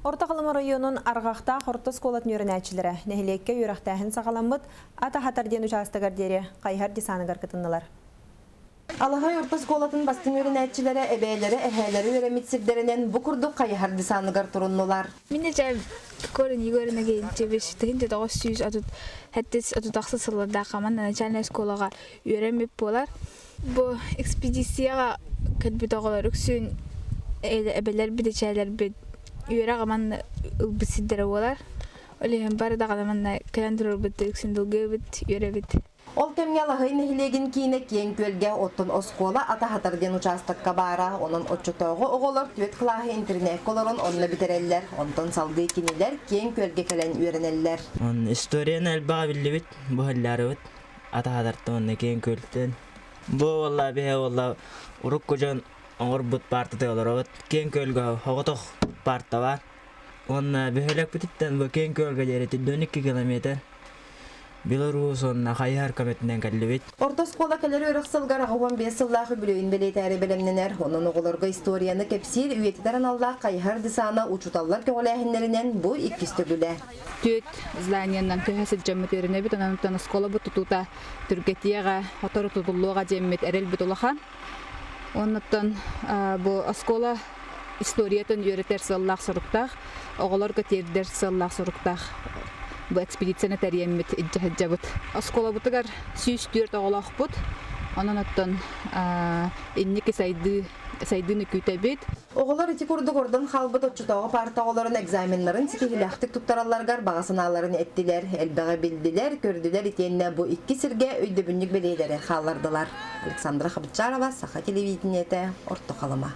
Орто Халыма оройуонун Арҕахтаах орто оскуолатын үөрэнээччилэрэ нэһилиэккэ үөрэхтээһин саҕаламмыт Ат аһатар диэн учаастагар диэри хайыһар десаныгар кытыннылар. Алаһай орто оскуолатын бастыҥ үөрэнээччилэрэ эбээлэрэ, эһээлэрэ үөрэммит сирдэринэн бу курдук хайыһар десаныгар туруннулар. Мин дьэ Корин Егор Иннокентьевич 1937 сыллардаах Хаман начальнай оскуолаҕа үөрэммит буолар. Бу экспедицияҕа кэлбит оҕолор үксүн эбэлэрбит, эчээлэрбит үөрэх манна ылбыт сирдэрэ буолар. Ол иһин бары даҕаны манна кэлэн турарбыт үксүн долгуйабыт, үөрэбит. Ол кэмҥэ Алаһый нэһилиэгин киинэ Киэҥ Күөлгэ, оттон оскуола Атаһатар диэн учаастакка баара. Онон оччотооҕу оҕолор түөрт кылааһы интэринээккэ олорон онно бүтэрэллэр. Онтон салгыы кинилэр Киэҥ Күөлгэ кэлэн үөрэнэллэр. Историяны элбэҕи биллибит, бу һыллаарыбыт. Атаһатартан уонна Киэҥ Күөлтэн. Бу уолла биһэ уолла урукку дьон оҥорбут паартата олоробут. Киэҥ Күөлгэ оҕотох паарта баар. Уонна бөһүөлэкпититтэн бу Киэҥ Күөлгэ диэри 42 километр. Беларусь уонна хайыһар көмөтүнэн кэллибит. Орто оскуола кэлэр үөрэх сылыгар 85 сыллаах үбүлүөйүн бэлиэтээри бэлэмнэнэр. Онон оҕолорго историяны кэпсиир, үйэтитэр аналлаах хайыһар десана учууталлар көҕүлээһиннэринэн бу иккис төгүлэ. Түөрт зданиенан көһө сылдьаммыт үөрэнэбит. Онон оскуола бу тутуута түргэтиэҕэ, хотору тутуллуоҕа диэммит эрэлбит улахан. Оннуттан бу оскуола историятын үөрэтэр сыаллаах-соруктаах, оҕолорго тиэрдэр сыаллаах-соруктаах бу экспедицияны тэрийэммит илдьэ сылдьабыт. Оскуолабытыгар 104 оҕолоохпут. Онон оттон инники сайдыы сайдыыны күүтэбит. Оҕолор ити курдук ордон хаалбыт оччотооҕу парта оҕолорун экзаменнарын ситиһиилээхтик туттаралларыгар баҕа санааларын эттилэр, элбэҕи биллилэр, көрдүлэр итиэннэ бу икки сиргэ өйдөбүнньүк бэлиэлэри хааллардылар. Александра Хабычарова, Саха телевидениетэ, Орто Халыма.